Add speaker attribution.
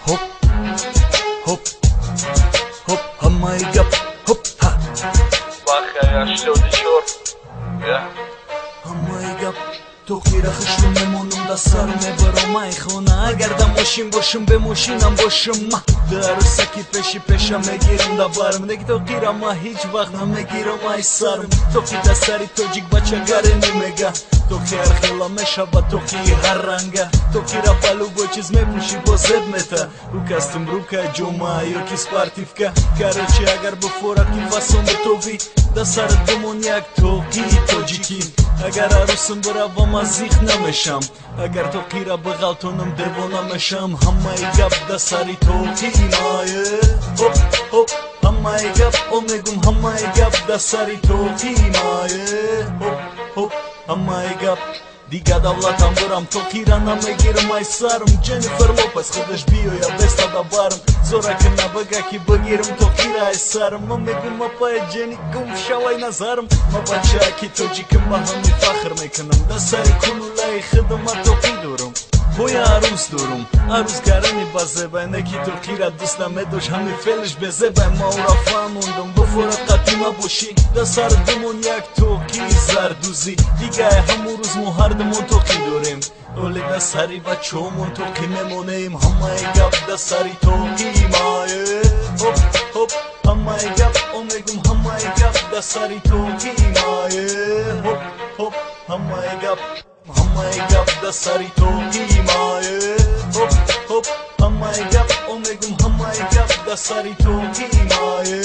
Speaker 1: Хоп, хоп, хоп, ҳамаи гап, хоп, ҳа.
Speaker 2: Бахай 84. Я.
Speaker 1: Ҳамаи гап тоқира хушрӯ мемонам, да сар мебарам ай хона. Агар да мошин бошам, бе мошинам бошам, ма дарусаки пеши пеша мегирам да барм. Неки тоқира ма ҳеҷ вақт намегирам ай сарм. Тоқи да сари тоҷик бачагаре немега. Тоқи ҳархела мешава, тоқи ҳар ранга. Тоқира ба любой чиз мепӯшӣ, бо зеб мета. Рӯ костюм, рука ҷома ёки спортивка. Короче, агар бифорад, ки фасон битовӣ, да сарат бимон як тоқии тоҷикӣ. Агар арӯсам биравам, аз зих намешам. Агар тоқира биғалтонам, девона мешам. Ҳамаи гап да сари тоқии мае. Хоп, хоп, ҳамаи гап, о мегум, ҳамаи гап да сари тоқии мае. Хоп, хоп, ҳамаи гап. Дига давлатам бурам, тоқира намегирам ай сарм. Дженнифер Лопес худаш биёя беста да барм. Зорака набага, ки бигирам тоқира ай сарм. Ма мегум: апая Ҷенни, гум шавай назарм. Ма бачаки тоҷикам, ба ҳами фахр мекунам. Да сари кулулаи хидма тоқӣ дорам. Боя арӯс дорум, арӯс гарани базебай, не ки тоқира дӯст намедошт, ҳами фелиш безебай. Ма ӯра фаҳмондам: бифорад қадима бошӣ, да сар бимон як тоқии зардӯзӣ. Дигае ҳамун рӯз мо ҳардумон тоқӣ дорем, оле да сари бачаҳомон тоқӣ мемонем. Ҳамаи гап да сари тоқии мае. Хоп, хоп, ҳамаи гап, о мегум, ҳамаи гап да сари тоқии мае. Хоп, хоп, ҳамаи гап, ҳамаи гап да сари тоқии мае. Хоп, хоп, ҳамаи гап, о мегум, ҳамаи гап да сари тоқии мае.